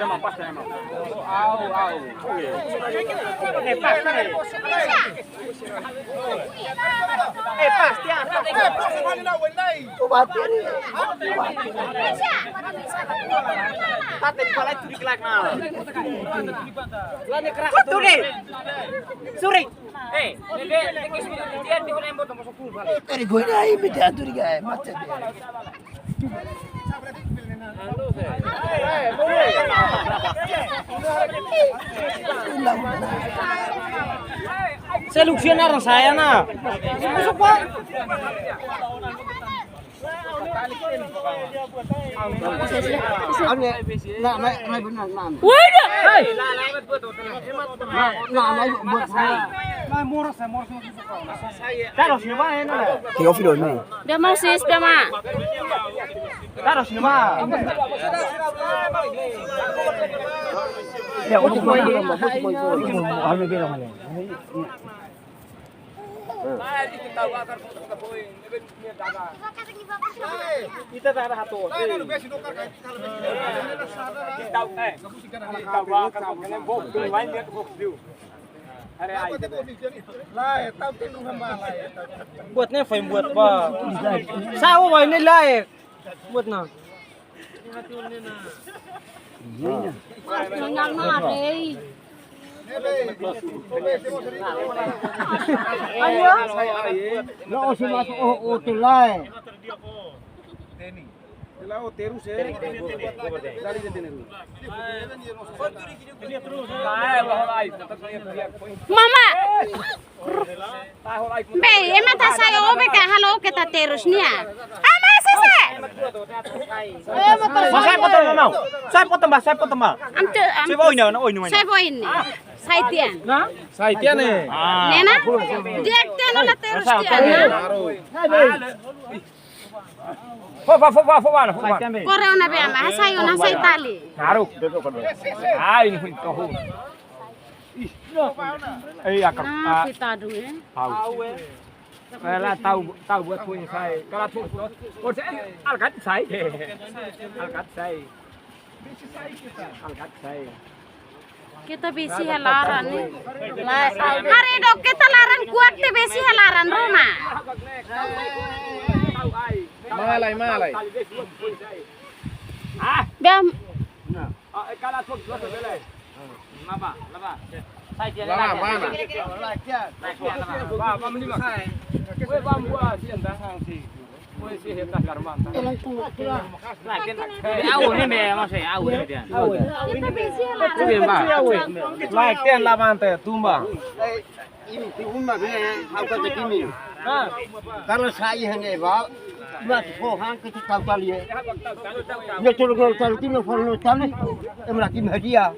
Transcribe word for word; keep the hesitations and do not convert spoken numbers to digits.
Au, au. Eh, pas, eh, pas, tiang. Tate pala itu di kelak na. Lani keras tu deh. Suri. Eh, bebe, bebe, dia di mana yang buat masuk kubur. Kari goi na ai, mi atu di gai, macam dia. Selesionaron saya na. Masuk, Pak. Waduh. Hai. Teófilo, no. Dia mau sis, dia mau. Ya, otro. Ita tak ada satu. Ita, eh, ita bakar, bukan box, lain dia box view. Ada aja. Buatnya apa yang buat, Pak? Sawa ini lah, eh. Buat nah. Nyonya na, dei. Ayo. No, si mas, oh, oh, tulai. Mama. Be, ema ta sai obe ka halo ke ta terus nia. Ama sese. Mas sai potong, Mama. Sai potong, Mbak, sai potong, Mbak. Am tu, am. Sai bawa ini, oh, ini, Mbak. Sai bawa ini. Sai tiang. Sai tiang, eh. Nena? Dia tiang, no la terus tiang. Fó, fó, fó, fó, fó, fó, fó. Corona be ama, hasai ona, hasai tali. Naruk. Ai, ini tohu. Eh, akar. Na, ah, fitadu, eh. Au. Kala tau, tau buat pun sai. Kala tu. Oh, sai, alkat sai. Alkat sai. Alkat sai. Keta besi hela laran ne'e. Haree do keta laran kuak te besi hela laran ruma. Malai, malai. Bem. Lama, mana? Au ne'e be, maksudnya au ne'e dia. Lae, tiang la mante, tumba. Ini ti uma be, hau ka te kimi. Kalau sai hene ba, mati po hang ke tu tau tali. Nia tolu gol tali, kimi fal no tali, em la kimi hadiah.